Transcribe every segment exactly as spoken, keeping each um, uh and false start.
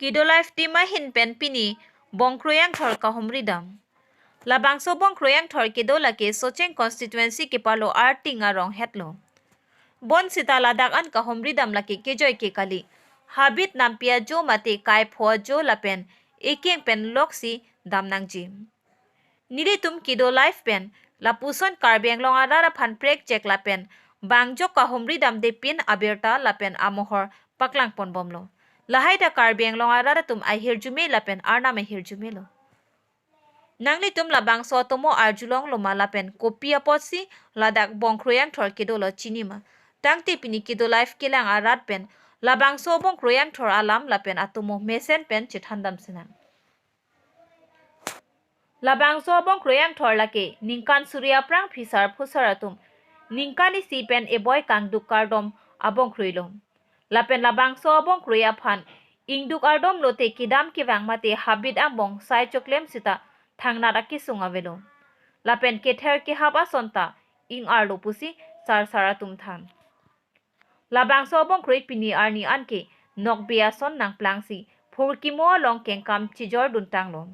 Kido Live team ahin pen pini Bongkroi Angthor kahumri dam. Labangso Bongkroi Angthor kedo lake Socheng constituency kepalo Arting arong hetlo. Bonsita ladak an kahumri dam lake kejoi ke kali. Habit nampi ajo mate kaipho ajo lapen ekeng pen loksi dam nangji. Nelitum Kido Live pen lapuson Karbi Anglong arat aphan prekjak lapen bangjok kahumri damde pin abirta lapen amohor paklangpon bomlo. Lahai ta Karbi Anglong arat atum ahirjume lapen arnam ahirjumelo. Nanglitum labangso atomo arjulonglo ma lapen kopi apotsi ladak Bongkroi Angthor kedolo chinima? Tangte pini Kido Live kelang arat pen labangso Bongkroi Angthor alam lapen atomo mesen pen chethan dam sinang. Labangso Bongkroi Angthor lake ningkan suri aphrang phisar phusar atum ningkan isi pen eboi kangduk kardom abongkroilo. Lapen labangso abongkroi aphan ingduk ardom lote kedam kevang mate habit angbong sai choklem sita thangnat akesung avelo. Lapen kether kehap ason ta ing-arlo pusi sarsar atum than. Labangso abongkroi pini arni anke nokbe ason nangplangsi phurkimo along kengkam chijor duntanglo.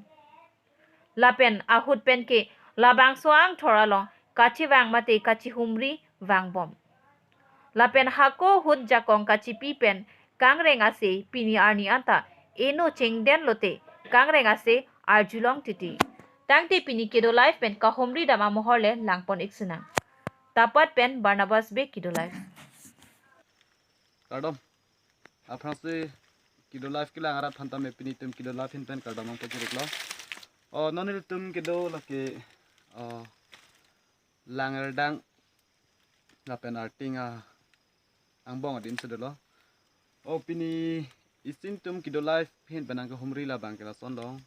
Lapen ahut penke labangso angthor along kachevang mate kachihumri vangbom. Lapen hako ahut jakong kachipi pen kangreng ase pini arni anta eno chingden lote kangreng ase arjulong titi. Tangte pini Kido Live pen kahumri dam amohor le langpon ik sinang. Tapat pen Barnabas Bey, Kido Live. Kardom. Aphrangsi Kido Live kelang arat aphan tame pini itum Kido Live ahin pen kardom nangpajirlo. O, non ilitum kedo lake, o, Langerdang lapen Arting angbong adim si dolo. O, pini isi itum Kido Live ahin pen nangkahumri labang ke lason long.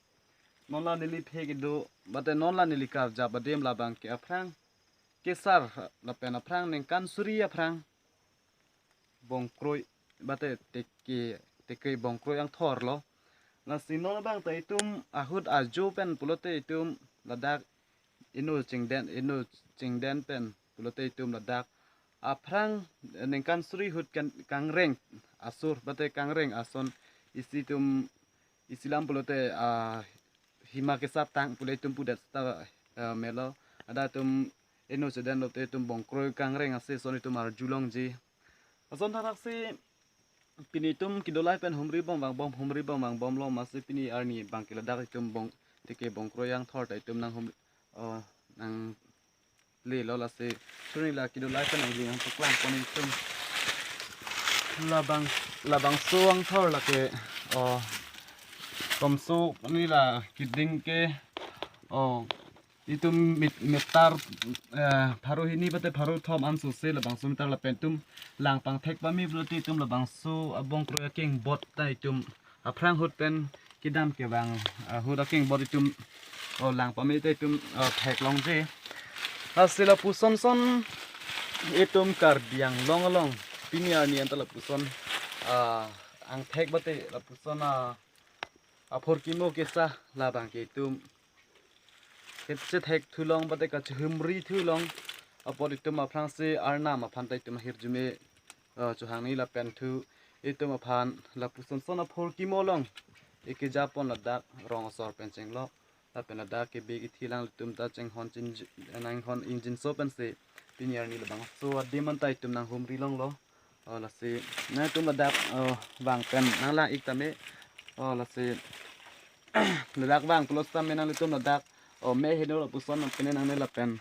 Non la neli phe kedo, mate non la neli karjap adim labang ke aphrang kesar lapen aphrang ningkan suri aphrang bongkroi, mate teke, teke Bongkroi Angthor lo. Lasi non abang ta itum ahut ajo pen pulote itum ladak eno chingden, eno chingden pen pulote itum ladak aphrang ningkan suri ahut kan kangreng asur, mate kangreng ason isi itum isi alam pulote, ah, hima kesatang pule itum pudet ta, eh, melo. Ada itum eno chingden lote itum bongkroi kangreng ase ason itum arjulongji. Ason thanaksi pini itum Kido Live pen humri bom vangbom, humri bom vangbomlo, masi pini arni abang ke ladak itum bong teke Bongkroi Angthor ta itum nanghum, o, nanglelo, lasi suri la Kido Live pen nangjinghang paklangpon itum. Labang, labangso angthor lake, o, komso ni la keding ke, o, itum met-, meter, eh, pharo hini mate pharo thom ansose labangso meter lapen itum lang pangthek pame pulote itum labangso abongkroi akengbot ta itum aphrang ahut pen kedam kevang, ah, ahut akengbot itum, o, lang pame ta itum, o, theklongji. Lasi lapuson son itum Karbi Anglong along pini arni anta lapuson, ah, angthek mate lapuson, ah, aphurkimo kesa labang ke itum kachethek thulong mate kachihumri thulong apot itum aphrangsi arnam aphan ta itum ahirjume, eh, chohangni lapen thu itum aphan lapuson son aphurkimo along ikejapon ladak rong asor pen chenglo lapen ladak kebi kethi alanglitum ta chenghon chinji-, nanghon ingjinso pensi pini arni labangso adim anta itum nanghumri longlo. O, lasi nangtum ladak, o, vang pen nanglang ik tame. O, lasi ladak vang pulo setame nanglitum ladak, o, me heno lapuson nangpine nangne lapen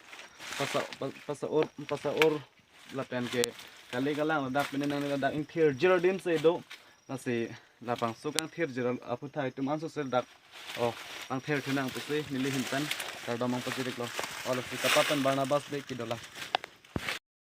pasa, pa-, pasa-or, pasa-or lapen ke kali kalang ladak pine nangne ladak ingthirjir adim si do. Lasi labangso kangthirjir aphuthak itum ansose ladak, o, pangthir thunang pusi neli ahin pen kardom nangpajirlo. O, lasi tapat pen Barnabas Bey, Kido Live.